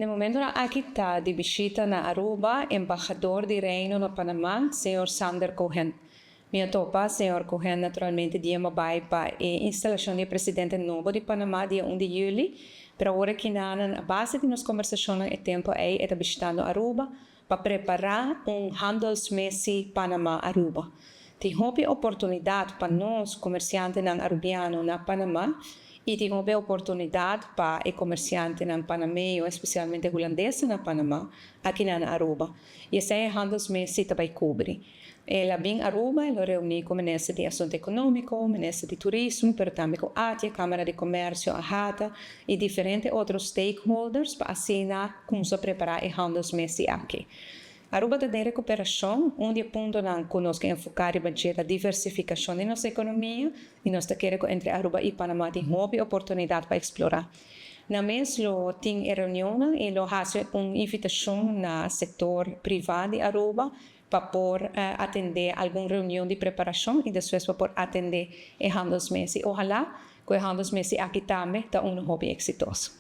Na e momentonan aki ta di bishita na Aruba Embahador di Reino na Panama, señor Sander Cohen. Mi a topa señor Cohen naturalmente dia mi a bay pa e instalacion di e presidente nobo di Panama dia un di juli, pero awor aki nan a base di nos combersacionnan e tempo ey e ta bishitando Aruba pa prepara un handelsmissie Panama-Aruba. Tin hopi oportunidad pa nos comerciantenan Arubiano na Panama y tin hopi oportunidad pa e comerciantenan Panameño, especialmente Hulandeses na Panama, aki nan na Aruba. Y esey e handelsmissie ta bay cubri. El a bin Aruba, el lo reuni cu Minister di Asunto Economico, Minister di Turismo, pero tambe cu ATIA, Camara di Comercio, AHATA y diferente otro stakeholders pa asina cuminsa prepara e handelsmissie aki. Aruba ta den recuperacion, un di e puntonan cu nos ke enfoca riba dje ta diversificacion di nos economia y nos ta kere cu entre Aruba y Panama tin hopi oportunidad pa explora. Na mes lo tin e reunionnan y lo haci un invitacion na sector priva di Aruba pa por atende algun reunion di preparacion y despues pa por atende e handelsmissie. Ohala cu e handelsmissie aki tambe ta uno hopi exitoso.